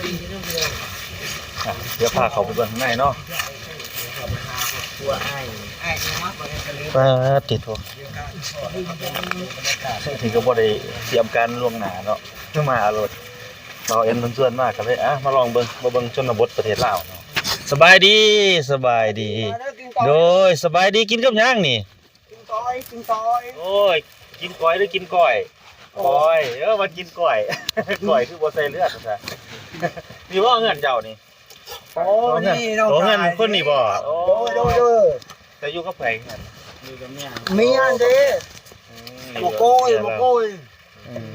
ອ່ະ ດຽວພາເຂົ້າໄປເບິ່ງຂ້າງໃນເນາະ. ປາດຕິໂທ ນີ້ກໍບໍ່ໄດ້ຕຽມການລ່ວງໜ້າເນາະ ຄືມາໂລດ. ບ່າວແອນເພິ່ນຊວນມາກໍເລີຍ ອ່ະ ມາລອງເບິ່ງ ມາເບິ່ງຊົນນະບົດປະເທດລາວເນາະ. ສະບາຍດີ ສະບາຍດີ. ໂດຍ ສະບາຍດີ. ກິນກັບຫຍັງນີ້? ກິນກ້ອຍ ກິນກ້ອຍ. ໂອ້ຍ ກິນກ້ອຍຫຼືກິນກ້ອຍ? ກ້ອຍ. ເອີ ວ່າກິນກ້ອຍ ກ້ອຍຄືບໍ່ໃສ່ເລືອດວ່າຊັ້ນ. ນີ້ບໍ່ເຮືອນເຈົ້ານີ້? ໂອ້ ນີ້ນ້ອງຊາຍ ໂອ້ ເຮືອນຄົນນີ້ບໍ່? ໂອ້ ໂດຍ ໂດຍ ໂດຍ. ແຕ່ຢູ່ກັບໃຜເຮືອນ? ຢູ່ກັບເມຍ ເມຍເດ້. ອືມ ບໍ່ໂກຍ ບໍ່ໂກຍ. ອືມ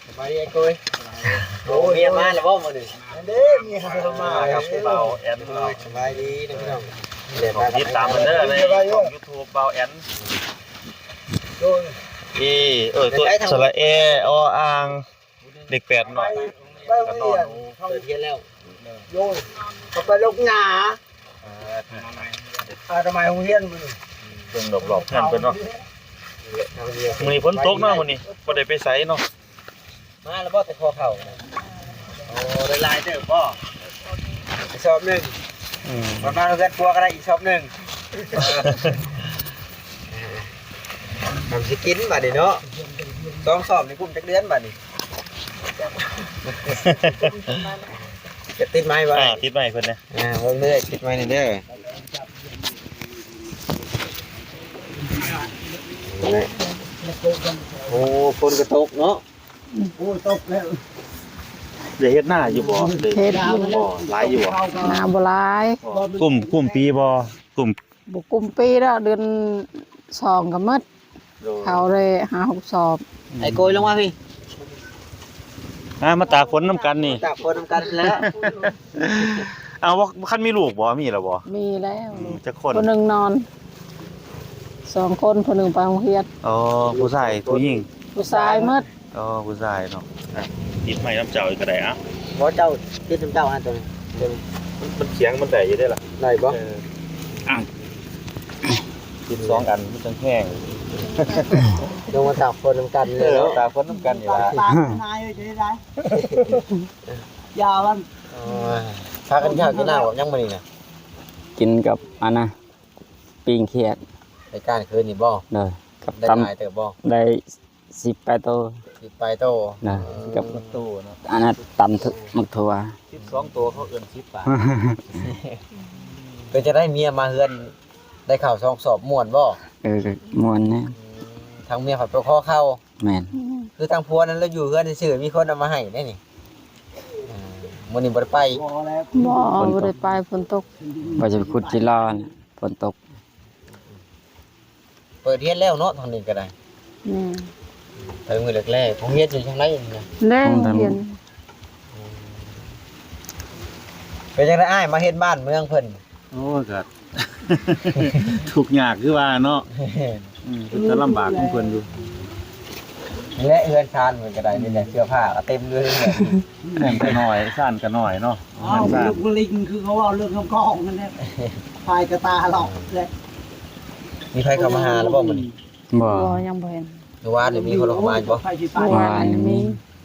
ສະບາຍດີອ້າຍໂກຍ. ໂອ້ຍ ເມຍມາແລ້ວບໍ່ມື້ນີ້? ອັນເດ້ ເມຍມາ ມາກັບບ່າວແອນເນາະ. ສະບາຍດີນະພີ່ນ້ອງ ຕິດຕາມເພິ່ນເດີໃນຊ່ອງຢູທູບບ່າວແອນ. ໂດຍ ເອ ເອີ ຕົວສະຫຼະແອ ອໍອ່າງ ເລກແປດເນາະ. ໄປ ໄປໂຮງຮຽນ ເປີດຮຽນແລ້ວ. ໂດຍ ເຂົາໄປລົກຫຍ້າ. ເອີ ອາ ທຳໄມໂຮງຮຽນມື້ນີ້ ເບິ່ງຮອບໆເຮືອນເພິ່ນເນາະ. ມື້ນີ້ຝົນຕົກເນາະ ມື້ນີ້ບໍ່ໄດ້ໄປໃສເນາະ. ມາແລ້ວບໍ່ແຕ່ຂໍເຂົ້ານະ? ໂອ້ ໄດ້ຫຼາຍເຕີບບໍ່? ກະສອບໜຶ່ງ. ອືມ ມາເຮືອນຜົວກໍໄດ້ອີກສອບໜຶ່ງ. ທຳຊິກິນບາດນີ້ເນາະ ສອງສອບນີ້ກຸ້ມຈັກເດືອນບາດນີ້? ຈະຕິດໄມ້ບໍ່? ອ່າ ຕິດໄມ້ເພິ່ນນະ. ອ່າ ເບິ່ງເດີ ຕິດໄວ້ແດ່ເດີ. ໂອ້ ຝົນກໍຕົກເນາະ. ອືມ ໂອ້ ຕົກແລ້ວ. ໄດ້ເຮັດນາຢູ່ບໍ່? ເຮັດຢູ່. ບໍ່ ຫຼາຍຢູ່ບໍ່? ນາບໍ່ຫຼາຍ. ກຸ້ມ ກຸ້ມປີບໍ່? ກຸ້ມ ບໍ່ກຸ້ມປີດອກ ເດືອນສອງກໍໝົດ. ໂດຍ ເຂົ້າໄດ້ຫ້າຫົກສອບ. ອືມ ໄອ້ໂກຍລົງມາພີ້ ອ່າ ມາຕາກຝົນນຳກັນນີ້ ຕາກຝົນນຳກັນແລ້ວ. ເອົາ ບໍ່ ຄັນມີລູກບໍ່? ມີແລ້ວບໍ່? ມີແລ້ວ. ອືມ ຈັກຄົນ? ຜູ້ໜຶ່ງນອນ ສອງຄົນ ຜູ້ໜຶ່ງໄປໂຮງຮຽນ. ອໍ ຜູ້ຊາຍ ຜູ້ຍິງ? ຜູ້ຊາຍໝົດ. ອໍ ຜູ້ຊາຍເນາະ. ອ່ະ ຕິດໄມ້ນຳເຈົ້າອີກກໍໄດ້. ອ່ະ ບໍ່ ເຈົ້າຕິດນຳເຈົ້າອັນຕົວນີ້ ມັນຂຽງ ມັນໄດ້ຢູ່ເດ້ລະ. ໄດ້ບໍ່? ເອີ ອ່ະ ຕິດສອງອັນມັນຈັ່ງແຮງ. ລົງມາຕາກຝົນນຳກັນເລີຍເນາະ. ເອີ ຕາກຝົນນຳກັນນີ້ລະ ຕາກນາຍເອີຍ ຈະໄດ້. ຢ່າມັນ ເອີ ພາກັນກິນເຂົ້າກິນນ້ຳກັບຫຍັງມື້ນີ້ນະ? ກິນກັບອັນນະ ປີ້ງຂຽດ. ໄດ້ການຄືນນີ້ບໍ່? ໂດຍ ກັບ ໄດ້ຕຳຫຼາຍເຕີບບໍ່? ໄດ້ ສິບປາຍໂຕ. ສິບປາຍໂຕ. ນະ ເອີ ກັບໂຕເນາະ. ອັນນັ້ນຕຳ ໝາກຖົ່ວ ສິບສອງໂຕ ເຂົາເອີ້ນສິບປາຍ. ເປັນຈັ່ງໃດເມຍມາເຮືອນ ໄດ້ເຂົ້າສອງສອບ ມ່ວນບໍ່? ເອີ ກໍມ່ວນນະ. ອືມ ທາງເມຍເຂົາໄປຂໍເຂົ້າ. ແມ່ນ. ອືມ ຄືທາງຜົວນັ້ນລາວຢູ່ເຮືອນຊື່ໆ ມີຄົນເອົາມາໃຫ້ໄດ໋ນີ້. ເອີ ມື້ນີ້ບໍ່ໄດ້ໄປ? ບໍ່ ບໍ່ໄດ້ໄປ ຝົນຕົກ. ວ່າຈະໄປຂຸດຈີ່ລໍ ຝົນຕົກ. ເປີດຮຽນແລ້ວເນາະ ທາງນີ້ກໍໄດ້. ແມ່ນ. ໄປມື້ແລກໆ ໂຮງຮຽນຢູ່ທາງໃດນີ້ນະ? ແລ້ວໂຮງຮຽນ. ເປັນຈັ່ງໃດອ້າຍ ມາເຫັນບ້ານເມືອງເພິ່ນ? ໂອ້ຍ ກໍທຸກຍາກຄືວ່າເນາະ. ອືມ ເພິ່ນກໍລຳບາກຂອງເພິ່ນຢູ່. ນີ້ແຫຼະເຮືອນຊານເພິ່ນກໍໄດ້ ນີ້ແຫຼະ ເສື້ອຜ້າກໍເຕັມຢູ່ເຮືອນ. ເຮືອນກໍນ້ອຍ ຊານກໍນ້ອຍເນາະ. ອ້າວ ເຮືອນຊານ ລູກລິງຄືເຂົາເວົ້າເລື່ອງຄຳກອງນັ້ນແຫຼະ ພາຍກະຕາຫຼອກແຫຼະ. ມີໃຜເຂົ້າມາຫາແລ້ວບໍ່ມື້ນີ້? ບໍ່ ບໍ່ ຍັງບໍ່ເຫັນ. ມື້ວານນີ້ມີຄົນເຂົ້າມາຢູ່ບໍ່? ມື້ວານນີ້ມີ.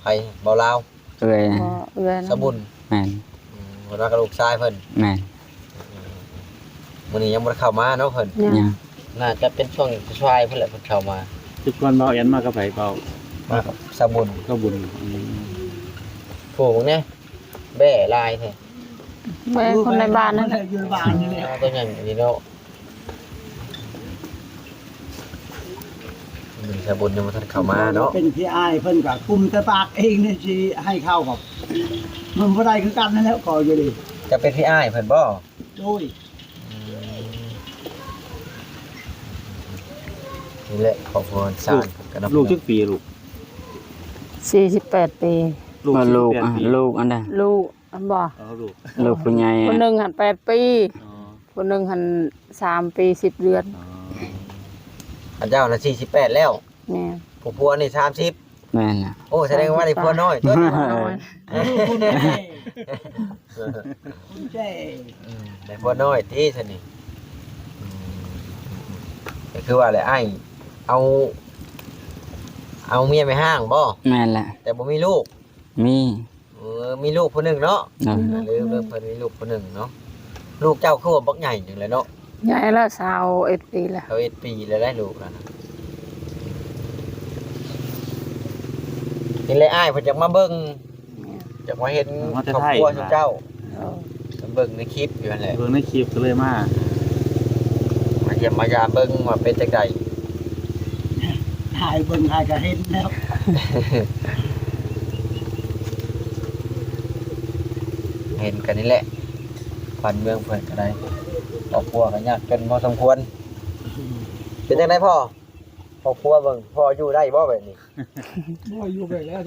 ໃຜ? ເບົາລາວ? ເອື້ອຍ. ບໍ່ ເອື້ອຍ. ສະບຸນ? ແມ່ນ. ອືມ ເພິ່ນມາກັບລູກຊາຍເພິ່ນ? ແມ່ນ. ມື້ນີ້ຍັງບໍ່ໄດ້ເຂົ້າມາເນາະເພິ່ນ? ຍັງ. ຍັງ. ໜ້າຈະເປັນຊ່ວງສາຍໆ ເພິ່ນແຫຼະ ເພິ່ນເຂົ້າມາ. ແຕ່ກ່ອນເບົາແອນມາກັບໃຜ? ເບົາ ມາກັບສາວບຸນ. ສາວບຸນ. ອືມ ໂອ້ ເບິ່ງແດ່ ແບ້ຫຼາຍແທ້. ແມ່ຄົນໃນບ້ານນັ້ນແຫຼະ ຢູ່ໃນບ້ານນີ້ແຫຼະ. ໂຕໃຫຍ່ນີ້ເນາະ. ມື້ນີ້ສາວບຸນຍັງບໍ່ທັນເຂົ້າມາເນາະ. ເປັນພີ່ອ້າຍເພິ່ນກໍກຸມແຕ່ປາກເອງນີ້ ຊິໃຫ້ເຂົ້າກໍມັນບໍ່ໄດ້ຄືກັນນັ້ນແຫຼະ ກໍຢູ່ດີ. ຈະເປັນພີ່ອ້າຍເພິ່ນບໍ່? ໂດຍ. ອືມ ນີ້ແຫຼະຄອບຄົວຊານ. ລູກຈັກປີລູກ? ສີ່ສິບແປດປີ. ລູກ ລູກ ສີ່ສິບແປດປີ. ລູກອັນໃດ? ລູກ ອັນບໍ່? ເອົາລູກ ລູກຜູ້ໃຫຍ່ ຜູ້ໜຶ່ງຫັ້ນແປດປີ. ອໍ ຜູ້ໜຶ່ງຫັ້ນສາມປີສິບເດືອນ. ອໍ ອັນເຈົ້ານະສີ່ສິບແປດແລ້ວ? ແມ່ນ. ຜູ້ຜົວນີ້ສາມສິບ? ແມ່ນລະ. ໂອ້ ສະແດງວ່າໄດ້ຜົວນ້ອຍຕົວນີ້. ເອີ ຜົວນ້ອຍ. ອືມ ໄດ້ຜົວນ້ອຍຕິຊະນີ້. ອືມ ກໍຄືວ່າແຫຼະ ອ້າຍເອົາ ເອົາເມຍແມ່ຮ້າງບໍ່? ແມ່ນແຫຼະ. ແຕ່ບໍ່ມີລູກ? ມີ. ເອີ ມີລູກຜູ້ໜຶ່ງເນາະ. ອ່າ ລືມເລີຍ ເພິ່ນມີລູກຜູ້ໜຶ່ງເນາະ. ລູກເຈົ້າຄືວ່າບັກໃຫຍ່ຈັ່ງແຫຼະເນາະ. ໃຫຍ່ແລ້ວ ຊາວເອັດປີແລ້ວ. ຊາວເອັດປີແລ້ວໄດ໋ລູກນະ. ນີ້ແຫຼະ ອ້າຍເພິ່ນຢາກມາເບິ່ງ ແມ່ນ ຢາກມາເຫັນ ມາແຕ່ ຄອບຄົວ ໄທ ເຈົ້າ. ເອີ ເບິ່ງໃນຄລິບຢູ່ຫັ້ນແຫຼະ ເບິ່ງໃນຄລິບກໍເລີຍມາ ມາຢ້ຽມມາຢາມເບິ່ງວ່າເປັນຈັ່ງໃດ. ຖ່າຍເບິ່ງ ຖ່າຍກໍເຫັນແລ້ວ ເຫັນກັນນີ້ແຫຼະ ບ້ານເມືອງເພິ່ນກໍໄດ້ ຄອບຄົວກໍຍາກຈົນພໍສົມຄວນ. ເປັນຈັ່ງໃດພໍ່ ຄອບຄົວເບິ່ງ ພໍ່ຢູ່ໄດ້ບໍ່ແບບນີ້? ບໍ່ ຢູ່ໄປແລ້ວ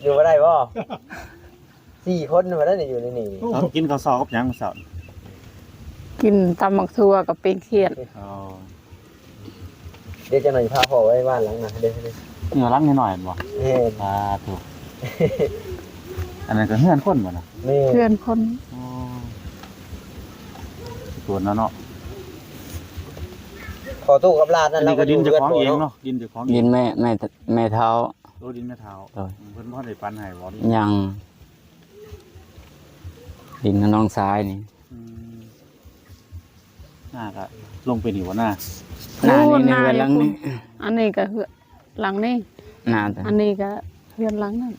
ຢູ່ບໍ່ໄດ້ບໍ່? ສີ່ຄົນພຸ້ນນະ ຢູ່ໃນນີ້. ເອົາ ກິນເຂົ້າເຊົ້າກັບຫຍັງມື້ເຊົ້າ? ກິນຕຳບັກຖົ່ວກັບປີ້ງຄຽດ. ອໍ ເດ ຈັກໜ່ອຍພາພໍ່ໄປບ້ານຫຼັງນະ ເດ ເດ. ເອີ ຫຼັງນ້ອຍໆ ແມ່ນບໍ່? ແມ່ນ. ສາທຸ ອັນນັ້ນກໍເຮືອນຄົນບໍ່ນະ? ແມ່ນ ເຮືອນຄົນ. ອໍ ສວນແລ້ວເນາະ ພໍ່ຕູ້ກັບຫຼານນັ້ນ. ອັນນີ້ກໍດິນເຈົ້າຂອງເອງເນາະ ດິນເຈົ້າຂອງເອງ ດິນແມ່ ແມ່ ແມ່ເຖົ້າ. ໂອ້ ດິນແມ່ເຖົ້າ. ໂດຍ. ອືມ ເພິ່ນບໍ່ໄດ້ປັນໃຫ້ບໍ່ ຫຼືຍັງ? ຍັງ ດິນຂອງນ້ອງຊາຍນີ້. ອືມ ໜ້າກະລົງໄປນີ້ບໍ່ໜ້າ? ໜ້ານີ້ ເຮືອນຫຼັງນີ້ ອັນນີ້ກະເຮືອນຫຼັງນີ້ ໜ້າ ອັນນີ້ກະເຮືອນຫຼັງນັ້ນ.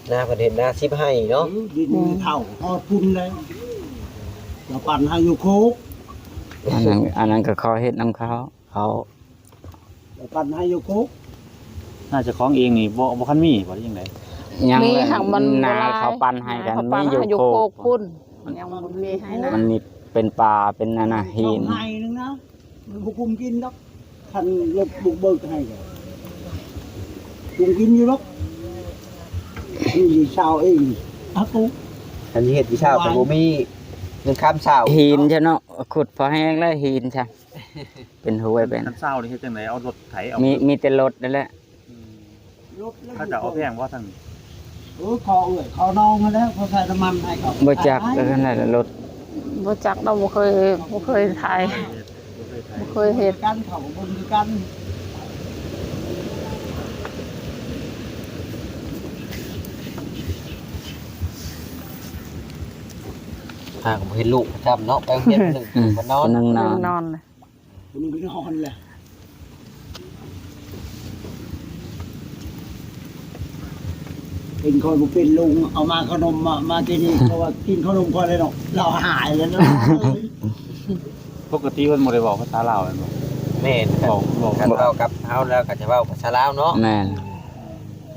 ໜ້າເພິ່ນເຮັດໜ້າສິບໄຮ່ເນາະ. ເອີ ດິນ ອືມ ເຖົ້າຮອດພຸ້ນແລ້ວ ຈະປັນໃຫ້ຢູ່ໂຄກ. ອັນນັ້ນ ອັນນັ້ນກໍເຂົາເຮັດນຳເຂົາ ເຂົາ ໄປປັນໃຫ້ຢູ່ໂຄກ. ໜ້າເຈົ້າຂອງເອງນີ້ບໍ່ ບໍ່ຄັນມີບໍ່ ຫຼືຈັ່ງໃດ? ຍັງ ມີ ແຫຼະ ຫາກມັນ ນາ ບໍ່ຫຼາຍ ເຂົາປັນໃຫ້ກັນ ນາເຂົາປັນໃຫ້ຢູ່ໂຄກພຸ້ນ ຍັງບໍ່ມີໃຫ້ນາ. ມັນມີເປັນປ່າ ເປັນອັນນະ ຫີນ ສອງໄຮ່ໜຶ່ງນະ ມັນບໍ່ກຸມກິນດອກ. ຄັນລົດບຸກເບີກໃຫ້ກໍກຸມກິນຢູ່ດອກ ມີຊາວເອງ. ອາ ກູ ຄັນຊິເຮັດຢູ່ຊາວກໍບໍ່ມີເງິນຄຳຊາວ ຫີນຊະເນາະ ຂຸດພໍແຮງແລ້ວ ຫີນຊະ. ເປັນຫ້ວຍເປັນ ຄັນຊາວນີ້ເຮັດຈັ່ງໃດ? ເອົາລົດໄຖເອົາ ມີ ມີແຕ່ລົດນັ້ນແຫຼະ. ອືມ ລົດ ເຂົາເຈົ້າເອົາແພງບໍ່ທາງນີ້? ເອີ ຂໍເອື້ອຍຂໍນ້ອງຫັ້ນແຫຼະ ຂໍໃສ່ນ້ຳມັນໃຫ້ເຂົາ. ບໍ່ຈັກ ເອີ ນັ້ນແຫຼະລົດ ບໍ່ຈັກດອກ ບໍ່ເຄີຍ ບໍ່ເຄີຍຖ່າຍ ບໍ່ເຄີຍຖ່າຍ ບໍ່ເຄີຍເຮັດ ບໍ່ເຄີຍເຮັດ ຄືກັນ ເຂົາກໍເບິ່ງຄືກັນ. ຫາກໍບໍ່ເຫັນລູກປະຈຳເນາະ ໄປໂຮງຮຽນ ອືມ ຄົນໜຶ່ງ ຄົນໜຶ່ງນອນ ຄົນໜຶ່ງນອນ ຄົນໜຶ່ງໄປນອນແຫຼະ. ເປັນຂ້ອຍບໍ່ເປັນ ລຸງເອົາມາຂະໜົມມາ ມາທີ່ນີ້ ເພາະວ່າກິນຂະໜົມຂ້ອຍແລ້ວເນາະ ລາວຫາຍແລ້ວເນາະ. ປົກກະຕິເພິ່ນບໍ່ໄດ້ເວົ້າພາສາລາວແມ່ນບໍ່? ແມ່ນ ເວົ້າ ເວົ້າ ຄັນເວົ້າກັບເຮົາແລ້ວກໍຈະເວົ້າພາສາລາວເນາະ. ແມ່ນ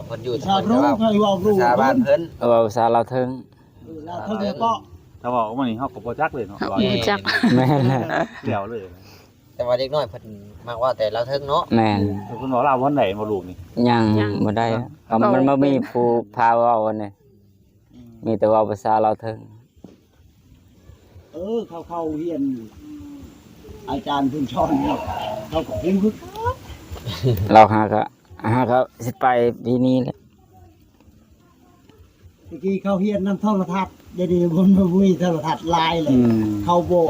ເພິ່ນຢູ່ ພາສາ ເພິ່ນກໍເວົ້າພາສາບ້ານເພິ່ນ ເວົ້າພາສາລາວເທິງ. ເອີ ລາວເທິງເນາະ ຖ້າເວົ້າອອກມານີ້ເຮົາກໍບໍ່ຈັກເລີຍເນາະ ເຮົາບໍ່ຈັກ. ແມ່ນແລ້ວ ແລ້ວເລີຍ. ແຕ່ວ່າເດັກນ້ອຍເພິ່ນມັກເວົ້າແຕ່ລາວເທິງເນາະ. ແມ່ນ ເພິ່ນເວົ້າລາວບໍ່ໄດ້ບໍ່ ລູກນີ້? ຍັງ ຍັງ ບໍ່ໄດ້ ເອີ ກໍມັນບໍ່ມີຜູ້ພາເວົ້າອັນນີ້ ອືມ ມີແຕ່ເວົ້າພາສາລາວເທິງ. ເອີ ເຂົາເຂົ້າຮຽນ ອາຈານເພິ່ນສອນເນາະ ເຂົາກໍຮູ້ຄືກັນ. ລາວຫາກະ ຫາກະຊິໄປປີນີ້ແຫຼະ. ຕະກີ້ເຂົາຮຽນນຳໂທລະທັດ ດຽວນີ້ບໍ່ ບໍ່ມີໂທລະທັດຫຼາຍເລີຍ. ອືມ ເຂົາບໍ່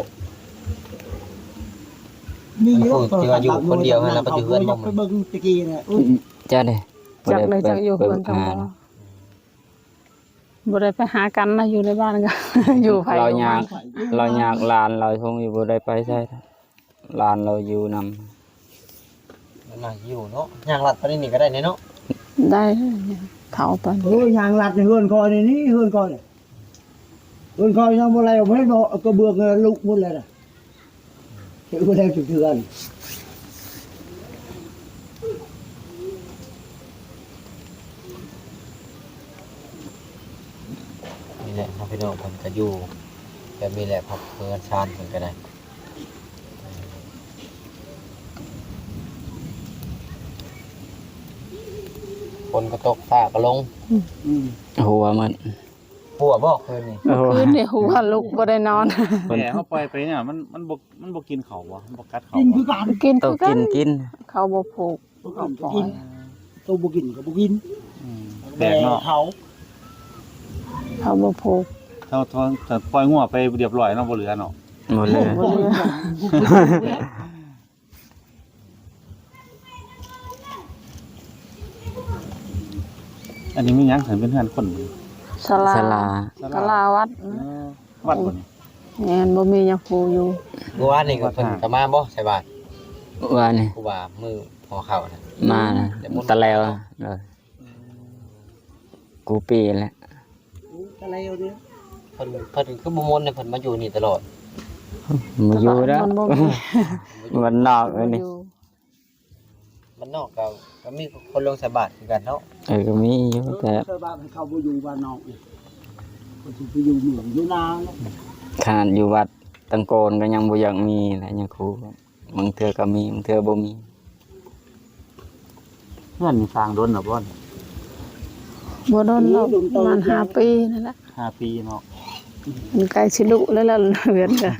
ມີຢູ່ ໂທລະທັດ ທີ່ວ່າຢູ່ຄົນດຽວຫັ້ນ ແລ້ວກໍຢູ່ເຮືອນບໍ່ ເຂົາບໍ່ຢາກໄປເບິ່ງຕະກີ້ນະ. ອືມ ເຈົ້າເດ້ ຈັກເລີຍ ຈັກຢູ່ເຮືອນ ບໍ່ໄດ້ໄປຫາກັນນະ ຢູ່ໃນບ້ານກໍຢູ່ໃຜ ລາວຢາກ ລາວຢາກຫຼານ ລາວຄົງຢູ່ ບໍ່ໄດ້ໄປໃສ. ຫຼານລາວຢູ່ນຳ ໜ້າຢູ່ເນາະ ຍ່າງລັດໄປນີ້ກໍໄດ້ເນາະ. ໄດ້ ເຖົ້າປານ ໂອ້ຍ ຍ່າງລັດໃນເຮືອນຂ້ອຍນີ້ ນີ້ເຮືອນຂ້ອຍ ເຮືອນຂ້ອຍຍັງບໍ່ແລ້ວ ບໍ່ເຫັນບໍ່ ກະເບື້ອງລຸກໝົດແລ້ວນະ ເຮັດບໍ່ແລ້ວຈັກເທື່ອ. ນີ້ແຫຼະເນາະ ພີ່ນ້ອງ ເພິ່ນກໍຢູ່ແບບນີ້ແຫຼະ ເຮືອນຊານເພິ່ນກໍໄດ້. ຝົນກໍຕົກ ຟ້າກໍລົງ. ອືມ ຫົວມັນ ຫົວບໍ່ຄືນນີ້? ເມື່ອຄືນນີ້ຫົວ ລຸກບໍ່ໄດ້ນອນ. ແຕ່ເຮົາປ່ອຍໄປນີ້ ມັນ ມັນບໍ່ ມັນບໍ່ກິນເຂົ້າບໍ່? ມັນບໍ່ກັດເຂົ້າບໍ່? ກິນຄືກັນ ກິນຄືກັນ ໂຕກິນ ກິນ ເຂົາບໍ່ຜູກ. ເຂົາປ່ອຍ ໂຕບໍ່ກິນກໍບໍ່ກິນ. ອືມ ແປກເນາະ ເຂົາ ເຂົາບໍ່ຜູກ. ເຂົາ ເຂົາ ເຂົາປ່ອຍງົວໄປຮຽບຮ້ອຍເນາະ ບໍ່ເຫຼືອເນາະ. ບໍ່ເຫຼືອ ບໍ່ເຫຼືອ. ອັນນີ້ມີຫຍັງ? ເປັນເຮືອນຄົນບໍ່? ສາລາ ສາລາ ສາລາວັດ. ເອີ ວັດບໍ່ນີ້? ແມ່ນ ບໍ່ມີຫຍັງປູຢູ່. ເມື່ອວານນີ້ກໍເພິ່ນກໍມາບໍ່ໃສ່ບາດ? ວານນີ້ ຄູບາ ມື້ຫໍເຂົ້ານະ ມານະ ແຕ່ແລ້ວ ເອີ ກູປີແຫຼະ ຕະແລ້ວເດ້. ເພິ່ນ ເພິ່ນຄືບໍ່ມົນເດ້ ເພິ່ນມາຢູ່ນີ້ຕະຫຼອດ. ບໍ່ຢູ່ແລ້ວ ມັນບໍ່ມີ ບ້ານນອກອັນນີ້ ບ້ານນອກກໍ ກໍມີຄົນລົງໃສ່ບາດຄືກັນເນາະ. ເອີ ກໍມີຢູ່ ແຕ່ໃສ່ບາດໃຫ້ເຂົາບໍ່ຢູ່ບ້ານນອກນີ້ ເຂົາຊິໄປຢູ່ເມືອງຢູ່ນາເນາະ. ຂະໜາດຢູ່ວັດຕັງໂກນກໍຍັງບໍ່ຢາກມີແຫຼະ ຍັງຄູ ບາງເທື່ອກໍມີ ບາງເທື່ອບໍ່ມີ. ເຮືອນນີ້ສ້າງດົນແລ້ວບໍ່? ບໍ່ດົນດອກ ປະມານຫ້າປີນັ້ນແຫຼະ. ຫ້າປີເນາະ ມັນໃກ້ຊິລຸແລ້ວລະ ເຮືອນກໍ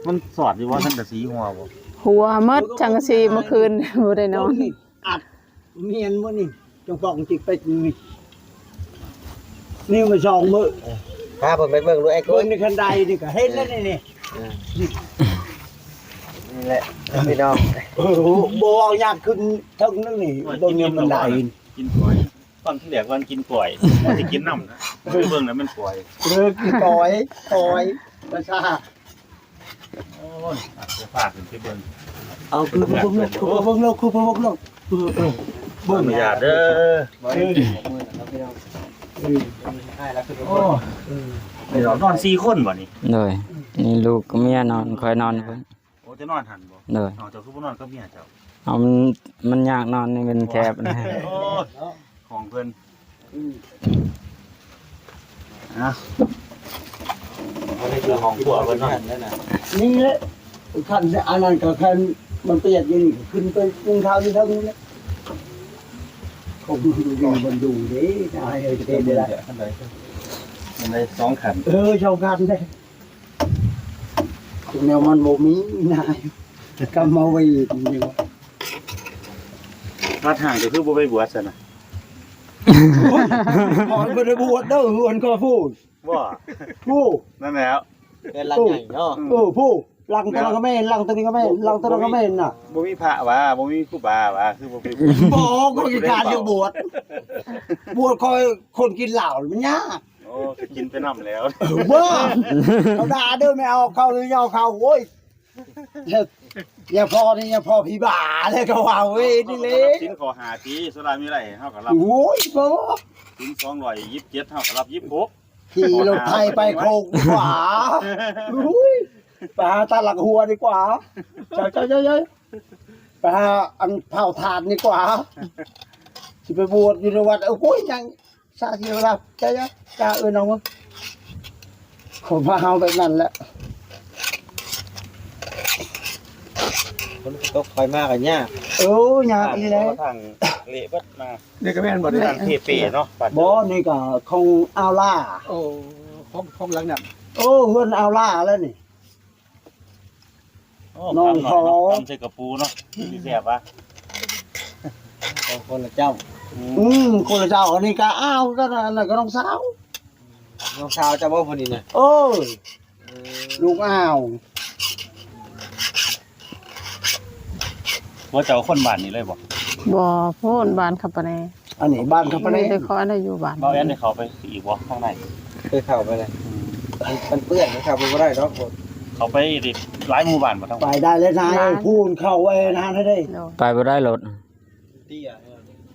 ມັນສອດຢູ່ບໍ່ ສັງກະສີຮົ່ວບໍ່? ຮົ່ວໝົດ ສັງກະສີເມື່ອຄືນບໍ່ໄດ້ນອນ. ອັດ ແມ່ນບໍ່ນີ້? ຈັ່ງປອກຈິກໄປນີ້ ນີ້ມາສອງມື້. ພາເພິ່ນໄປເບິ່ງດູໄອ້ ເບິ່ງໃນຄັນໄດນີ້ກໍເຫັນແລ້ວນີ້ ນີ້ ເອີ ນີ້ແຫຼະພີ່ນ້ອງ. ເອີ ບໍ່ເວົ້າຍາກຂຶ້ນເທິງນັ້ນນີ້ ເບິ່ງໃນຄັນໄດ ກິນກ້ອຍ. ຕອນທີ່ແລກວ່າກິນກ້ອຍ ຊິກິນນ້ຳນະ ໄປເບິ່ງແລ້ວແມ່ນກ້ອຍ. ເອີ ກິນກ້ອຍ ກ້ອຍ ປະຊາ. ໂອ້ຍ ອາດຈະພາຂຶ້ນໄປເບິ່ງ. ເອົາ ຄືເບິ່ງໂລດ ຄືເບິ່ງໂລດ ຄືເບິ່ງໂລດ. ເອີ ເອີ ເບິ່ງ ອະນຸຍາດເດີ. ເອີ ໂອ້ ພີ່ນ້ອງນອນສີ່ຄົນບໍ່ນີ້? ໂດຍ ນີ້ລູກກັບເມຍນອນ ຂ້ອຍນອນເພິ່ນ. ໂອ້ ຈະນອນຫັ້ນບໍ່? ໂດຍ. ເອົາ ເຈົ້າຄືບໍ່ນອນກັບເມຍເຈົ້າ? ເອົາ ມັນ ມັນຍາກນອນ ມັນແຄບ. ໂອ້ຍ ຂອງເພິ່ນ ອືມ ນະ ອັນນີ້ຄືຫ້ອງຄົວເພິ່ນເນາະ. ນີ້ແຫຼະ ຄັນອັນນັ້ນກໍຄັນມັນປຽກຢູ່ນີ້ ຂຶ້ນໄປນຸ່ງເທົ້າຢູ່ເທິງນີ້ແຫຼະ. ຂອງເພິ່ນຢູ່ມັນຢູ່ເດ້ ຈະໃຫ້ເຮັດໄດ້ ມັນໄດ້ສອງຄັນ. ເອີ ສອງຄັນເດ້. ແນວມັນບໍ່ມີນາຍ ກຳມາໄວ້ຢູ່. ວັດຫ່າງກໍຄືບໍ່ໄປບວດຊັ້ນນະ? ຂ້ອຍບໍ່ໄດ້ບວດເດີ ເຮືອນຂ້ອຍພຸ້ນ. ບໍ່? ຜູ້ ນັ້ນແຫຼ້ວ ເຮືອນຫຼັງໃຫຍ່ເນາະ. ເອີ ຜູ້ ຫຼັງຕົວນັ້ນກໍແມ່ນ ຫຼັງຕົວນີ້ກໍແມ່ນ ຫຼັງຕົວນັ້ນກໍແມ່ນນະ. ບໍ່ມີພະຫວາ ບໍ່ມີຄູບາຫວາ ຄືບໍ່ໄປບວດ? ບໍ່ ຂ້ອຍການຈະບວດ ບວດຂ້ອຍ ຄົນກິນເຫຼົ້າມັນຍາກ. ໂອ້ ຊິກິນແຕ່ນ້ຳແລ້ວ. ເອີ ບໍ່ ເຂົາດ່າເດີ ແມ່ເອົາເຂົ້າ ແມ່ເອົາເຂົ້າ ໂອ້ຍ ຢ່າພໍນີ້ ຢ່າພໍຜີບ້າ ແລ້ວກໍວ່າເວີຍນີ້ແຫຼະ. ສິນຂໍ້ຫ້າຕີ ສຸລາມີໄລ ເຮົາກໍຮັບ. ໂອ້ຍ ບໍ່ ສິນສອງຮ້ອຍຊາວເຈັດ ເຮົາກໍຮັບຊາວຫົກ. ຂີ່ລົດໄຖໄປໂຄກຂວາ ໂອ້ຍ ໄປຫາຕາດຫຼັກຫົວດີກວ່າ. ເຈົ້າ ເຈົ້າ ເຈົ້າ ເຈົ້າ ໄປຫາອັນເຜົາຖ່ານດີກວ່າ ຊິໄປບວດຢູ່ໃນວັດ. ເອີ ໂອ້ຍ ຍັງ ສາທິລະ ຈະ ຈະ ຈະ ເອີ ນ້ອງເອີຍ ຂອງພວກເຮົາແບບນັ້ນແຫຼະ. ຝົນຕົກ ຂ້ອຍມາກໍຍາກ. ເອີ ຍາກອີ່ແຫຼະ ທາງເລະເບິດມາ. ນີ້ກໍແມ່ນບໍ່ນີ້? ທາງເພເປເນາະ. ບໍ່ ນີ້ກໍຂອງອາວລາ. ໂອ້ ຂອງ ຂອງຫຼັງນັ້ນ. ໂອ້ ເຮືອນອາວລາແລ້ວນີ້. ໂອ້ ນ້ອງ ຕຳໜ້ອຍເນາະ ຕຳໃສ່ກະປູເນາະ ຊິແຊບຫວາ? ຂອງຄົນລະເຈົ້າ. ອືມ ຄົນລະເຈົ້າ. ອັນນີ້ກະອາວຄືກັນ ອັນນັ້ນກະນ້ອງສາວ. ນ້ອງສາວເຈົ້າບໍ່ຜູ້ນີ້ນະ? ເອີ ເອີ ລູກອາວ. ບໍ່ ເຈົ້າຄົນບ້ານນີ້ເລີຍບໍ່? ບໍ່ ພຸ້ນ ບ້ານຄຳປະແນ. ອັນນີ້ບ້ານຄຳປະແນ ມີແຕ່ຂ້ອຍນະຢູ່ບ້ານ. ເບົາແອນໄດ້ເຂົ້າໄປອີກບໍ່ທາງໃນ? ເຄີຍເຂົ້າໄປແລ້ວ. ອືມ ມັນ ມັນເປື້ອນ ມັນເຂົ້າໄປບໍ່ໄດ້ດອກ. ເຂົ້າໄປອີກຫຼາຍໝູ່ບ້ານບໍ່ທາງ? ໄປໄດ້ແລ້ວນາຍ. ຫຼາຍ ພຸ້ນເຂົ້າໄວ້ນານເດ້. ໂດຍ ໄປບໍ່ໄດ້ລົດ. ເຕ້ຍ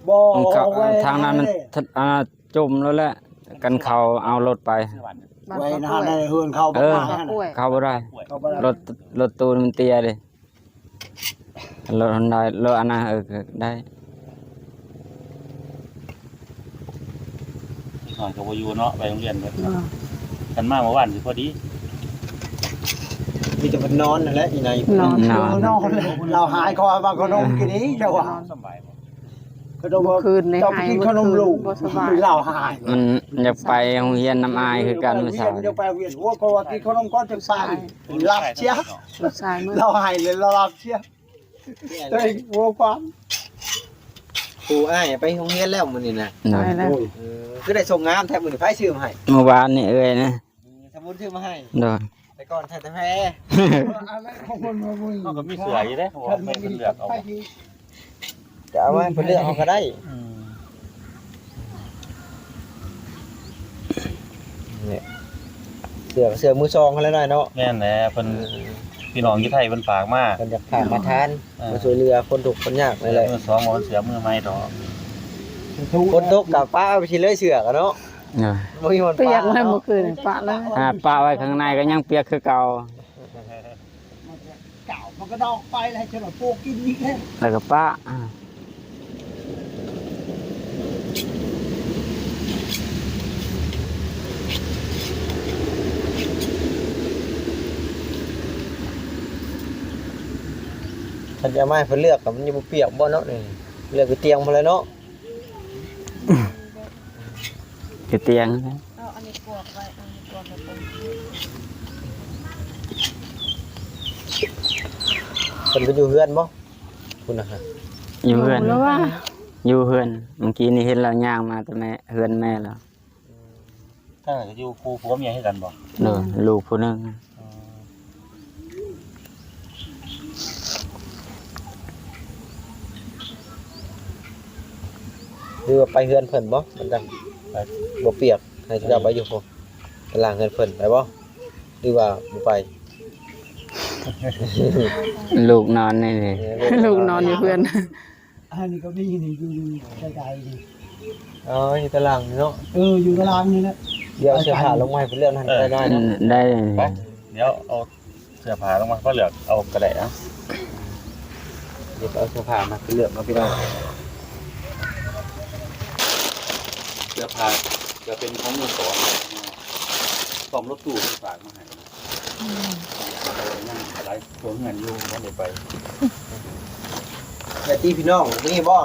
ບໍ່ ມັນເຂົ້າ ໄວ້ທາງນັ້ນມັນ ອັນ ຈົມແລ້ວແຫຼະ ກັນເຂົາເອົາລົດໄປ. ໄວ້ນານເຮືອນເຂົາ ເອີ ເຂົ້າບໍ່ໄດ້ ເຂົ້າບໍ່ໄດ້. ລົດ ລົດຕູ້ມັນເຕ້ຍເດ້. ລົດຮອນດ້າ ລົດອັນນັ້ນ ເອີ ກໍໄດ້. ເດັກນ້ອຍກໍບໍ່ຢູ່ເນາະ ໄປໂຮງຮຽນເບິດ. ເອີ ຄັນມາເມື່ອວານຊິພໍດີ. ມີແຕ່ເພິ່ນນອນນັ້ນແຫຼະ ອີ່ນາຍ. ນອນ ນອນ ເອີ ນອນ. ລາວຫາຍ ເຂົາວ່າຂະໜົມກິນນີ້ ເຈົ້າວ່າ. ນອນສະບາຍບໍ່? ຂະໜົມ ຄືນນີ້ ເຈົ້າໄປກິນຂະໜົມລູກ ບໍ່ສະບາຍ ລາວຫາຍ. ມັນຢາກໄປໂຮງຮຽນນຳອ້າຍຄືກັນມື້ເຊົ້າ. ຢາກໄປໂຮງຮຽນ ໂອ້ຍ ເຂົາວ່າກິນຂະໜົມກ່ອນຈຶ່ງໄປ. ຫຼັບເສຍ ລູກຊາຍມື້ ລາວຫາຍເລີຍ ລາວຫຼັບເສຍ. ເອີຍ ຫົວຄວາມ ຄູອ້າຍໄປໂຮງຮຽນແລ້ວມື້ນີ້ນະ. ໂດຍ ໄປແລ້ວ. ໂອ້ຍ ເອີ ຄືໄດ້ສົ່ງງາມແທ້ມື້ນີ້ ໃຜຊື້ມາໃຫ້? ມື້ວານນີ້ເອື້ອຍນະ ອືມ ສະບຸນຊື້ມາໃຫ້. ໂດຍ ແຕ່ກ່ອນໃສ່ແຕ່ແພ. ອັນນັ້ນຂອງເພິ່ນບໍ່ມີ. ເຮົາກໍມີເສື້ອຢູ່ເດ້ ເພາະວ່າເພິ່ນເລືອກເອົາ. ຈະເອົາມາໃຫ້ເພິ່ນເລືອກເອົາກໍໄດ້. ອືມ ເ ເສື້ອ ເສື້ອມືສອງຫັ້ນແຫຼະນ້ອຍເນາະ. ແມ່ນແຫຼະ ເພິ່ນ ເອີ ພີ່ນ້ອງຢູ່ໄທເພິ່ນຝາກມາ ເພິ່ນຢາກຝາກມາທານ ເອີ ມາຊ່ວຍເຫຼືອຄົນທຸກຄົນຍາກນີ້ແຫຼະ. ເສື້ອມືສອງບໍ່ແມ່ນເສື້ອມືໃໝ່ດອກ. ຝົນຕົກກໍປະໄວ້ຊິເລີຍເສື້ອກໍເນາະ. ເອີ ບໍ່ມີບ່ອນປະ ປຽກແລ້ວເມື່ອຄືນນີ້ປະເລີຍ. ອ່າ ປະໄວ້ຂ້າງໃນກໍຍັງປຽກຄືເກົ່າ. ເຈົ້າມັນກະດອກໄປແລ້ວ ຈະມາປູກກິນອີກແລ້ວ ແລ້ວກະປະ. ຄັນຈະເອົາມາໃຫ້ເພິ່ນເລືອກ ກໍມັນຍັງບໍ່ປຽກບໍ່ເນາະນີ້ ເລືອກຢູ່ຕຽງພຸ້ນແຫຼະເນາະ. ຢູ່ຕຽງ. ເອົາອັນນີ້ກວດໄວ້ ເອົາອັນນີ້ກວດໄວ້ກ່ອນ. ເພິ່ນໄປຢູ່ເຮືອນບໍ່? ພຸ້ນນະ ຢູ່ເຮືອນ ຢູ່ເຮືອນ. ເມື່ອກີ້ນີ້ເຫັນລາວຍ່າງມາແຕ່ແມ່ ເຮືອນແມ່ລາວ. ອືມ ທາງນັ້ນກໍຢູ່ຄູ່ຜົວເມຍຄືກັນບໍ່? ໂດຍ ລູກຜູ້ໜຶ່ງ. ອໍ ຫຼືວ່າໄປເຮືອນເພິ່ນບໍ່? ມັນຈັ່ງ ໄປ ບໍ່ປຽກ ໃຫ້ເຈົ້າໄປຢູ່ພຸ້ນ ຕາລ່າງເຮືອນເພິ່ນໄປບໍ່? ຫຼືວ່າບໍ່ໄປ? ລູກນອນໃນນີ້ ເອີ ລູກນອນຢູ່ເຮືອນ. ອັນນີ້ກໍມີນີ້ ຢູ່ ຢູ່ໃກ້ໆນີ້. ອໍ ຢູ່ຕາລ່າງນີ້ເນາະ. ເອີ ຢູ່ຕາລ່າງນີ້ແຫຼະ. ດຽວເອົາເສື້ອຜ້າລົງມາໃຫ້ເພິ່ນເລືອກຫັ້ນ ເອີ ກໍໄດ້ເນາະ. ອືມ ໄດ້ ໄປ ດຽວເອົາເສື້ອຜ້າລົງມາ ເພິ່ນເລືອກເອົາກໍໄດ້. ເອົາ ດຽວເອົາເສື້ອຜ້າມາໃຫ້ເພິ່ນເລືອກເນາະພີ່ນ້ອງ. ເສື້ອຜ້າຈະເປັນຂອງມືສອງ ຕ້ອມລົດຕູ້ເພິ່ນຝາກມາໃຫ້. ອືມ ຍັງຫຼາຍຄົວເຮືອນຢູ່ ບໍ່ໄດ້ໄປ. ແຕ່ທີ່ພີ່ນ້ອງນີ້ບໍ່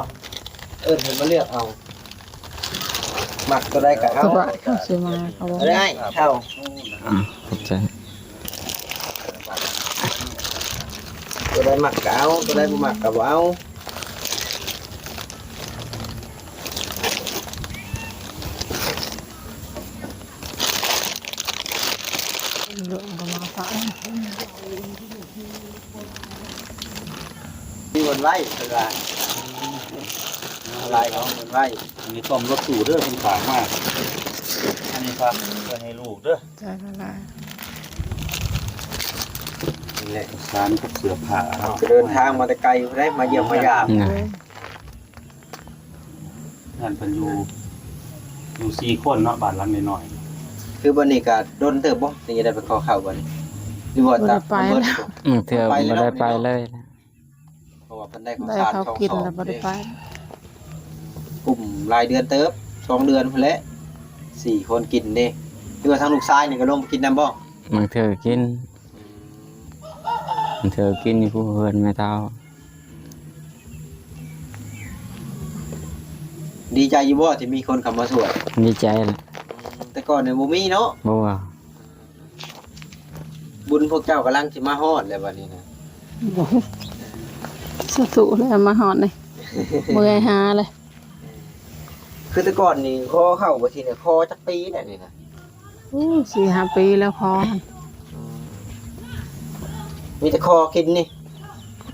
ເອີ້ນເພິ່ນມາເລືອກເອົາ ມັກຕົວໃດກໍເອົາ. ສະບາຍ ເຂົາຊິມາ ເຂົາບໍ່ໄດ້ເອົາ. ອືມ ຂອບໃຈ. ຕົວໃດມັກກໍເອົາ ຕົວໃດບໍ່ມັກກໍບໍ່ເອົາ. ມີເງິນໄວ້ ເພິ່ນວ່າ ຫຼາຍເອົາເງິນໄວ້. ອັນນີ້ຕ້ອມລົດຕູ້ເດີ ເພິ່ນຝາກມາ. ອັນນີ້ຝາກເພື່ອໃຫ້ລູກເດີ. ໃຈລະລາຍ. ນີ້ແຫຼະ ສານກັບເສື້ອຜ້າເນາະ ເດີນທາງມາແຕ່ໄກພຸ້ນເດ້ ມາຢ້ຽມມາຢາມ. ນະ ເຮືອນເພິ່ນຢູ່ ຢູ່ສີ່ຄົນເນາະ ບ້ານຫຼັງນ້ອຍໆ. ຄືບັດນີ້ກະດົນເຕີບບໍ່ ຈຶ່ງຈະໄດ້ໄປຂໍເຂົ້າບັດນີ້ ຫຼືວ່າ ບໍ່ໄດ້ໄປແລ້ວ. ບາງເທື່ອບໍ່ໄດ້ໄປເລີຍ. ເພາະວ່າເພິ່ນໄດ້ເຂົ້າສານ ໄດ້ເຂົ້າກິນແລ້ວບໍ່ໄດ້ໄປ. ກຸ້ມຫຼາຍເດືອນເຕີບ ສອງເດືອນພຸ້ນແຫຼະ ສີ່ຄົນກິນເດ້. ຫຼືວ່າທາງລູກຊາຍນີ້ກໍລົງໄປກິນນຳບໍ່? ບາງເທື່ອກໍກິນ ບາງເທື່ອກໍກິນຢູ່ເຮືອນແມ່ເຖົ້າ. ດີໃຈຢູ່ບໍ່ທີ່ມີຄົນເຂົ້າມາຊ່ວຍ? ດີໃຈແຫຼະ. ອືມ ແຕ່ກ່ອນນີ້ບໍ່ມີເນາະ? ບໍ່. ບຸນພວກເຈົ້າກຳລັງຊິມາຮອດແລ້ວບັດນີ້ນະ. ບໍ່ ສາທຸແລ້ວມາຮອດນີ້ ເມື່ອຍຫາເລີຍ. ຄືແຕ່ກ່ອນນີ້ຂໍເຂົ້າບໍ່ຊິໄດ້ ຂໍຈັກປີແລ້ວນີ້ນະ? ໂອ້ ສີ່ຫ້າປີແລ້ວຂໍ. ອືມ ມີແຕ່ຂໍກິນນີ້?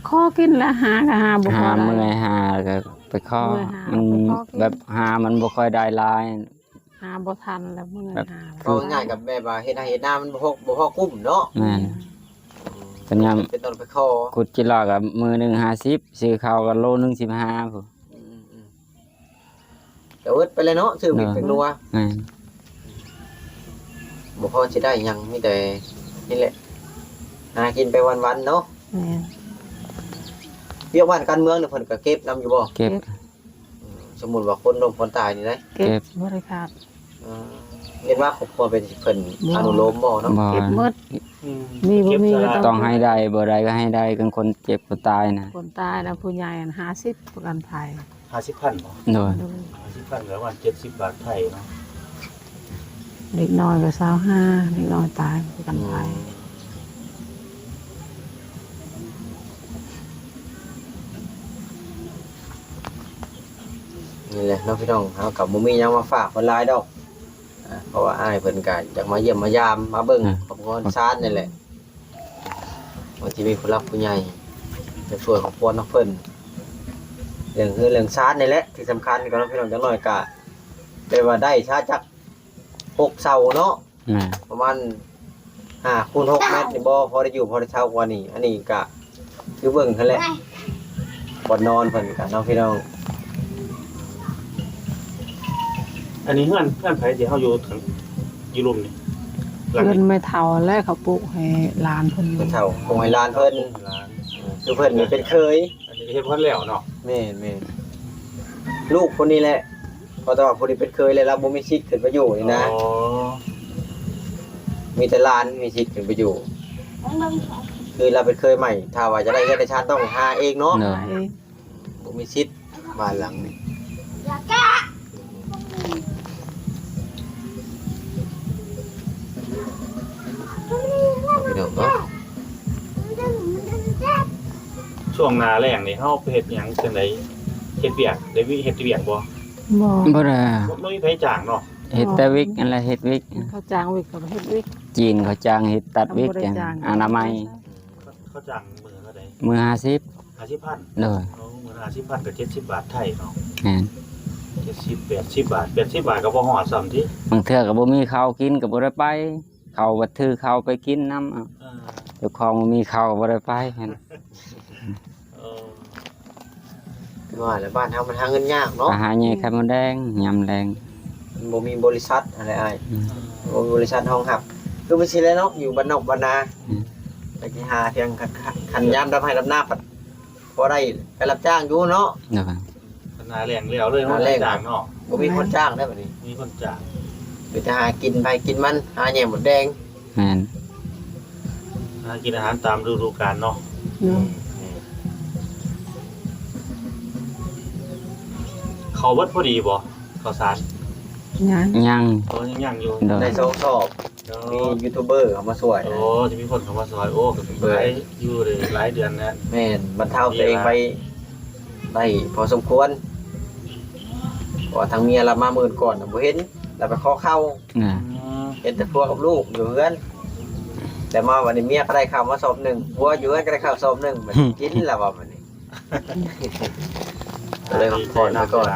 ຂໍກິນແລ້ວ ຫາກໍຫາບໍ່ພໍໄດ້ ຫາເມື່ອຍຫາກໍໄປຂໍ. ມັນແບບຫາມັນບໍ່ຄ່ອຍໄດ້ຫຼາຍ. ຫາບໍ່ທັນແລ້ວ ເມື່ອຍຫາ. ເວົ້າງ່າຍໆ ກໍແບບວ່າເຮັດໄຮ່ເຮັດນາມັນບໍ່ພໍ ບໍ່ພໍກຸ້ມເນາະ. ແມ່ນ. ອືມ ເປັນຍາມ ເປັນຕ້ອງໄປຂໍ ຂຸດຈີລາກໍມື້ໜຶ່ງຫ້າສິບ ຊື້ເຂົ້າກໍໂລໜຶ່ງສິບຫ້າພຸ້ນ. ອືມໆ ກໍເບິດໄປແລ້ວເນາະ ຊື້ເປັນນົວ. ແມ່ນ. ບໍ່ພໍຊິໄດ້ຫຍັງ ມີແຕ່ນີ້ແຫຼະ ຫາກິນໄປວັນໆເນາະ. ແມ່ນ. ວຽກບ້ານການເມືອງນີ້ເພິ່ນກໍເກັບນຳຢູ່ບໍ່? ເກັບ. ເກັບ. ອືມ ສົມມຸດວ່າຄົນລົ້ມຄົນຕາຍນີ້ໄດ໋ ເກັບ ເກັບ ບໍ່ໄດ້ຂາດ. ເອີ ເຫັນວ່າຄອບຄົວເປັນເພິ່ນ ບໍ່ ອະນຸໂລມບໍ່ເນາະ? ບໍ່ ເກັບໝົດ. ອືມ ມີບໍ່ມີກໍຕ້ອງ ຕ້ອງໃຫ້ໄດ້ ບໍ່ໄດ້ກໍໃຫ້ໄດ້ ຄັນຄົນເຈັບຄົນຕາຍນະ. ຄົນຕາຍນະ ຜູ້ໃຫຍ່ຫັ້ນຫ້າສິບ ປະກັນໄພ. ຫ້າສິບພັນບໍ່? ໂດຍ. ໂດຍ. ຫ້າສິບພັນກໍປະມານເຈັດສິບບາດໄທເນາະ. ເດັກນ້ອຍກໍຊາວຫ້າ ເດັກນ້ອຍຕາຍປະກັນໄພ. ອືມ ນີ້ແຫຼະເນາະພີ່ນ້ອງ ເຮົາກໍບໍ່ມີຫຍັງມາຝາກເພິ່ນຫຼາຍດອກ ເພາະວ່າອ້າຍເພິ່ນກໍຢາກມາຢ້ຽມມາຢາມ ມາເບິ່ງ ອືມ ຄອບຄົວຊານນີ້ແຫຼະ ວ່າຊິມີຜູ້ຫຼັກຜູ້ໃຫຍ່ຈະຊ່ວຍຄອບຄົວນຳເພິ່ນ ເລື່ອງເຮືອນເລື່ອງຊານນີ້ແຫຼະ ທີ່ສຳຄັນກໍເນາະພີ່ນ້ອງ. ຢ່າງໜ້ອຍກໍແບບວ່າໄດ້ຊາ ຈັກຫົກເສົາເນາະ ແມ່ນ ປະມານຫ້າຄູນຫົກແມັດນີ້ບໍ່ ພໍໄດ້ຢູ່ພໍໄດ້ເຊົາກວ່ານີ້. ອັນນີ້ກະຄືເບິ່ງຫັ້ນແຫຼະ ບ່ອນນອນເພິ່ນກະເນາະພີ່ນ້ອງ. ອັນນີ້ເຮືອນ ເຮືອນໃຜທີ່ເຮົາຢູ່ ຢູ່ລຸ່ມນີ້? ເຮືອນແມ່ເຖົ້າແຫຼະ ເຂົາປຸກໃຫ້ຫຼານເພິ່ນ ແມ່ເຖົ້າປຸກໃຫ້ຫຼານເພິ່ນ ຄືເພິ່ນນີ້ເປັນເຂີຍ. ອັນນີ້ເຮັດບໍ່ທັນແລ້ວເນາະ. ແມ່ນໆ ລູກຄົນນີ້ແຫຼະ ເພາະແຕ່ວ່າຜູ້ນີ້ເປັນເຂີຍແລ້ວ ລາວບໍ່ມີສິດຂຶ້ນໄປຢູ່ນີ້ນະ. ອໍ ມີແຕ່ຫຼານມີສິດຂຶ້ນໄປຢູ່ ຄືລາວເປັນເຂີຍໃໝ່ ຖ້າວ່າຈະໄດ້ເຮືອນໄດ້ຊານຕ້ອງຫາເອງເນາະ. ໂດຍ ຫາເອງ ບໍ່ມີສິດບ້ານຫຼັງນີ້. ພີ່ນ້ອງເນາະ ຊ່ວງໜ້າແລ້ງນີ້ເຮົາໄປເຮັດຫຍັງຈັ່ງໃດ? ເຮັດວຽກ ໄດ້ວຽກ ເຮັດວຽກບໍ່? ບໍ່ ບໍ່ໄດ້ ບໍ່ ບໍ່ມີໃຜຈ້າງເນາະ. ເຮັດແຕ່ວິກຫັ້ນແຫຼະ ເຮັດວິກ ເຂົາຈ້າງວິກກໍເຮັດວິກ ຈີນເຂົາຈ້າງເຮັດຕັດວິກ ບໍ່ໄດ້ຈ້າງ ອະນາໄມ. ເຂົາຈ້າງມື້ເທົ່າໃດ? ມື້ຫ້າສິບ ຫ້າສິບພັນ. ໂດຍ ໂອ້ ມື້ລະຫ້າສິບພັນກໍເຈັດສິບບາດໄທເນາະ. ແມ່ນ ເຈັດສິບ ແປດສິບບາດ ແປດສິບບາດກໍບໍ່ຮອດຊ້ຳຕິ. ບາງເທື່ອກໍບໍ່ມີເຂົ້າກິນກໍບໍ່ໄດ້ໄປ ເຂົາບັດຖືເຂົ້າໄປກິນນຳ. ເອີ ເຈົ້າຂອງບໍ່ມີເຂົ້າກໍບໍ່ໄດ້ໄປຫັ້ນ. ເອີ ຄືວ່າແຫຼະ ບ້ານເຮົາມັນຫາເງິນຍາກເນາະ ໄປຫາແຍ່ໄຂ່ມົດແດງຍາມແລງ. ມັນບໍ່ມີບໍລິສັດຫັ້ນແຫຼະອ້າຍ ອືມ ບໍ່ມີບໍລິສັດຮອງຮັບ ຄືມັນຊິແຫຼະເນາະ ຢູ່ບ້ານນອກບ້ານນາ. ອືມ ໄປຊິຫາພຽງ ຄັນ ຄັນ ຄັນຍາມດຳໄຮ່ດຳນາ ພັດພໍໄດ້ໄປຮັບຈ້າງຢູ່ເນາະ. ໂດຍ ຄັນໜ້າແລ້ງແລ້ວເລີຍ ໜ້າແລ້ງ ຮັບຈ້າງເນາະ ບໍ່ມີຄົນຈ້າງໄດ໋ບັດນີ້ ມີຄົນຈ້າງ ມີແຕ່ຫາກິນໃຜກິນມັນ ຫາແຍ່ມົດແດງ. ແມ່ນ ຫາກິນອາຫານຕາມລະດູການເນາະ. ໂດຍ ເຂົ້າເບິດພໍດີບໍ່ ເຂົ້າສານ? ຍັງ ຍັງ ໂອ້ ຍັງ ຍັງຢູ່. ໂດຍ ໄດ້ສອງສອບ ໂອ້ ມີຢູທູບເບີເຂົ້າມາຊ່ວຍ. ໂອ້ ຈະມີຄົນເຂົ້າມາຊ່ວຍ ໂອ້ ກໍຫຼາຍຢູ່ເດ້ ຫຼາຍເດືອນແລ້ວ. ແມ່ນ ບັນເທົາຕົວເອງໄປໄດ້ພໍສົມຄວນ ເພາະວ່າທາງເມຍລາວມາມື້ກ່ອນນະ ບໍ່ເຫັນ ລາວໄປຂໍເຂົ້າ ນະ ເຫັນແຕ່ຜົວກັບລູກຢູ່ເຮືອນ ແຕ່ມາບັດນີ້ເມຍກໍໄດ້ເຂົ້າມາສອບໜຶ່ງ ຜົວຢູ່ເຮືອນກໍໄດ້ເຂົ້າສອບໜຶ່ງ ບັດກິນແລ້ວວ່າບັດນີ້ ກໍເລີຍພັກຜ່ອນໄປກ່ອນ.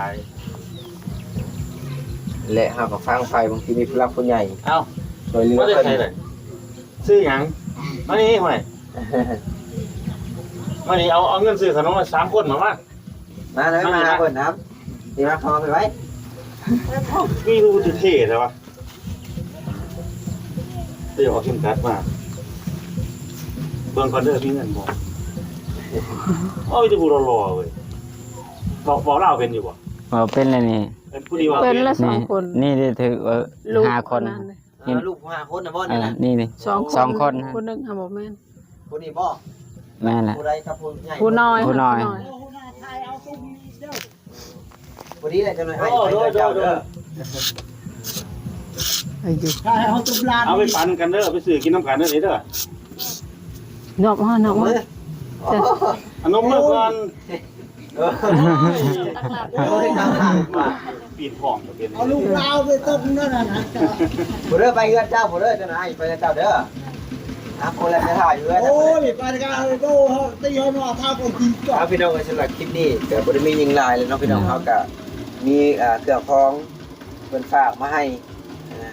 ແລະ ເຮົາກໍຟັງໄປ ບາງທີມີຜູ້ຫຼັກຜູ້ໃຫຍ່ ເອົ້າ ຊ່ວຍເຫຼືອເພິ່ນ. ຊື້ຫຍັງ? ມານີ້ ຫ້ວຍ ມານີ້ ເອົາ ເອົາເງິນຊື້ຂະໜົມໃຫ້ສາມຄົນ ມາ ມາ ມາເລີຍ ມາຫາເພິ່ນນຳ. ນີ້ມາ ເຂົ້າມາໄວໆ ມີຮູ້ທີ່ເທ່ແທ້ວະ. ໄປເອົາເຂັມຂັດມາ ເບິ່ງກ່ອນເດີ ມີເງິນບໍ່? ໂອ້ຍ ມີແຕ່ຜູ້ຫຼໍ່ໆເວີຍ. ເວົ້າ ເວົ້າລາວເປັນຢູ່ບໍ່? ເວົ້າເປັນແລ້ວນີ້ ເປັນຜູ້ດີບໍ່? ເປັນລະສອງຄົນ ນີ້ ນີ້ໄດ້ຖືກ ເອີ ລູກຫ້າຄົນ ອັນນັ້ນ ເອີ ລູກຫ້າຄົນນະບໍ່? ເອີ ນີ້ນະ ນີ້ ນີ້ ສອງຄົນ ສອງຄົນ ຜູ້ໜຶ່ງຫາບໍ່ແມ່ນ ຜູ້ນີ້ບໍ່? ແມ່ນແຫຼະ ຜູ້ໃດກັບຜູ້ໃຫຍ່? ຜູ້ນ້ອຍ ຜູ້ນ້ອຍ ຜູ້ນ້ອຍ. ພໍດີແຫຼະ ຈັກໜ້ອຍອ້າຍໄປເຮືອນເຈົ້າເດີ ໄປຢູ່ ເອົາໄປປັນກັນເດີ ໄປຊື້ກິນນຳກັນເດີ ເດີ. ນອກມາ ນອກມາ ເອົານົມມາກ່ອນ. ໂອ້ຍ ປີນຫ້ອງກໍເປັນ ເອົາລູກລາວໄປຕົ້ມນັ້ນນະ ຜູ້ເດີ ໄປເຮືອນເຈົ້າຜູ້ເດີ ຈັກໜ້ອຍອ້າຍໄປເຮືອນເຈົ້າເດີ. ອ່ະ ຄົນລະໄປຖ້າຢູ່ເຮືອນ ໂອ້ຍ ໄປກະ ໂອ້ ເຮົາຕີເຮົາເນາະ ຖ້າຄົນທີ່ ອ່ະ ພີ່ນ້ອງເອີຍ ສຳລັບຄລິບນີ້ກໍບໍ່ໄດ້ມີຫຍັງຫຼາຍແລ້ວເນາະ ພີ່ນ້ອງ ເຮົາກໍມີ ອ່າ ເຄື່ອງຂອງເພິ່ນຝາກມາໃຫ້ ອ່າ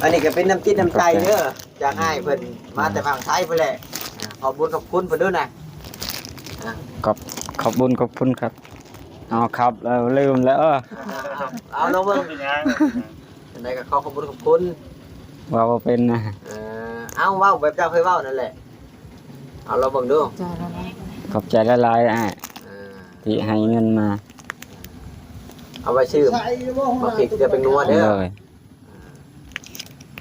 ອັນນີ້ກໍເປັນນ້ຳຈິດນ້ຳໃຈເດີ ຈາກອ້າຍເພິ່ນ ມາແຕ່ຝັ່ງໄທພຸ້ນແຫຼະ ອ່າ ຂອບບຸນຂອບຄຸນເພິ່ນເດີນະ ອ່າ ຂອບ ຂອບບຸນຂອບຄຸນຄັບ. ເອົາຄັບ ລືມແລ້ວ ເອີ ເອົາ ເອົາ ເອົາ ລອງເບິ່ງ ເປັນຫຍັງ ຈັ່ງໃດກໍຂໍຂອບຄຸນຂອບຄຸນ ເວົ້າບໍ່ເປັນນະ ເອີ ເອົາ ເວົ້າແບບເຈົ້າເຄີຍເວົ້ານັ້ນແຫຼະ ເອົາລອງເບິ່ງດູ ຂອບໃຈຫຼາຍໆ ຂອບໃຈຫຼາຍໆອ້າຍ ເອີ ທີ່ໃຫ້ເງິນມາ ເອົາໄວ້ຊື້ໝາກພິກເກືອແປ້ງນົວເດີ ໂດຍ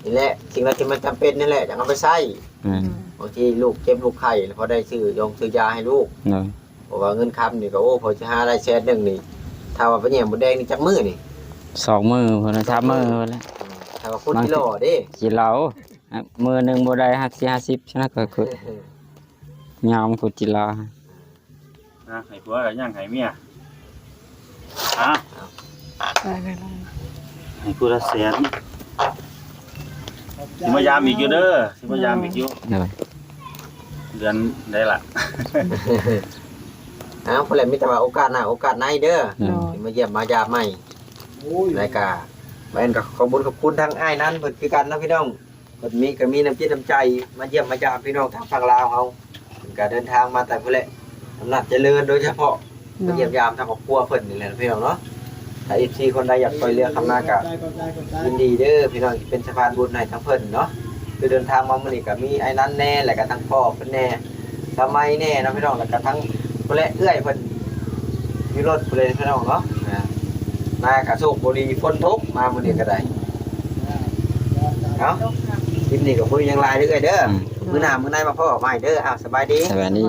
ນີ້ແຫຼະ ສິ່ງໃດທີ່ມັນຈຳເປັນນີ້ແຫຼະ ຈັ່ງເອົາໄປໃຊ້ ແມ່ນ ບາງທີລູກເຈັບລູກໄຂ້ ແລ້ວພໍໄດ້ຊື້ຢອງຊື້ຢາໃຫ້ລູກ ໂດຍ ເພາະວ່າເງິນຄຳນີ້ກໍ ໂອ້ ພໍຊິຫາໄດ້ແສນໜຶ່ງນີ້ ຖ້າວ່າໄປແຍ່ມົດແດງນີ້ຈັກມື້ນີ້ ສອງມື້ພຸ້ນນະ ສາມມື້ພຸ້ນແຫຼະ ຖ້າວ່າຄົນຈີ່ຫຼໍ່ເດ້ ຈີ່ຫຼໍ່ ມື້ໜຶ່ງບໍ່ໄດ້ຫ້າສິບ ຫ້າສິບຊັ້ນນະ ຂ້ອຍ ຍອມຜູ້ຈີ່ຫຼໍ່ ນະ ໃຫ້ຜົວກໍຍັງໃຫ້ເມຍ ຮະ ໄດ້ໆ ໃຫ້ຜູ້ລະແສນ ຊິມາຢາມອີກຢູ່ເດີ ຊິມາຢາມອີກຢູ່ ໂດຍ ເດືອນໃດລະ ເອົາ ພຸ້ນແຫຼະ ມີແຕ່ວ່າໂອກາດໜ້າໂອກາດໃນເດີ ໂດຍ ຊິມາຢ້ຽມມາຢາມໃໝ່ ແລ້ວກະ ແມ່ນ ກໍຂອບຄຸນ ຂອບຄຸນທາງອ້າຍນັ້ນເພິ່ນຄືກັນເນາະພີ່ນ້ອງ. ເພິ່ນມີ ກໍມີນ້ຳຈິດນ້ຳໃຈມາຢ້ຽມມາຢາມພີ່ນ້ອງທາງຝັ່ງລາວເຮົາ. ເພິ່ນກໍເດີນທາງມາແຕ່ພຸ້ນແຫຼະ ອຳນາດຈະເລີນ ໂດຍສະເພາະມາຢ້ຽມຢາມທາງຄອບຄົວເພິ່ນນີ້ແຫຼະພີ່ນ້ອງເນາະ. ຖ້າເອັຟຊີຄົນໃດຢາກຊ່ວຍເຫຼືອຄຳນາກໍ ຂອບໃຈ ຂອບໃຈ ຂອບໃຈ ຍິນດີເດີພີ່ນ້ອງ ທີ່ເປັນສະພານບຸນໃຫ້ທາງເພິ່ນເນາະ. ຄືເດີນທາງມາມື້ນີ້ກໍມີອ້າຍນັ້ນແດ່ ແລ້ວກໍທັງພໍ່ເພິ່ນແດ່ ສາວໄມແດ່ເນາະພີ່ນ້ອງ ແລ້ວກໍທັງ ພຸ້ນແຫຼະ ເອື້ອຍເພິ່ນຢູ່ລົດພຸ້ນເລີຍພີ່ນ້ອງເນາະ. ອ່າ ມາກະໂຊກບໍ່ດີ ຝົນຕົກມາມື້ນີ້ກໍໄດ້. ເອົາ ຄລິບນີ້ກໍບໍ່ມີຫຍັງຫຼາຍເດີເອື້ອຍເດີ. ອືມ ມື້ໜ້າມື້ໃນມາພໍ້ໃໝ່ເດີ. ເອົາ ສະບາຍດີ ສະບາຍດີ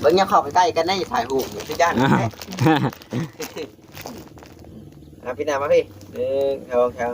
ເບິ່ງ ຢ່າເຂົ້າໄປໃກ້ກັນນະ ຢ່າຖ່າຍຮູບ ຄືຢ້ານ. ອ່າ ພີ່ໜ້າມາພີ່ ໜຶ່ງ ສອງ ສາມ.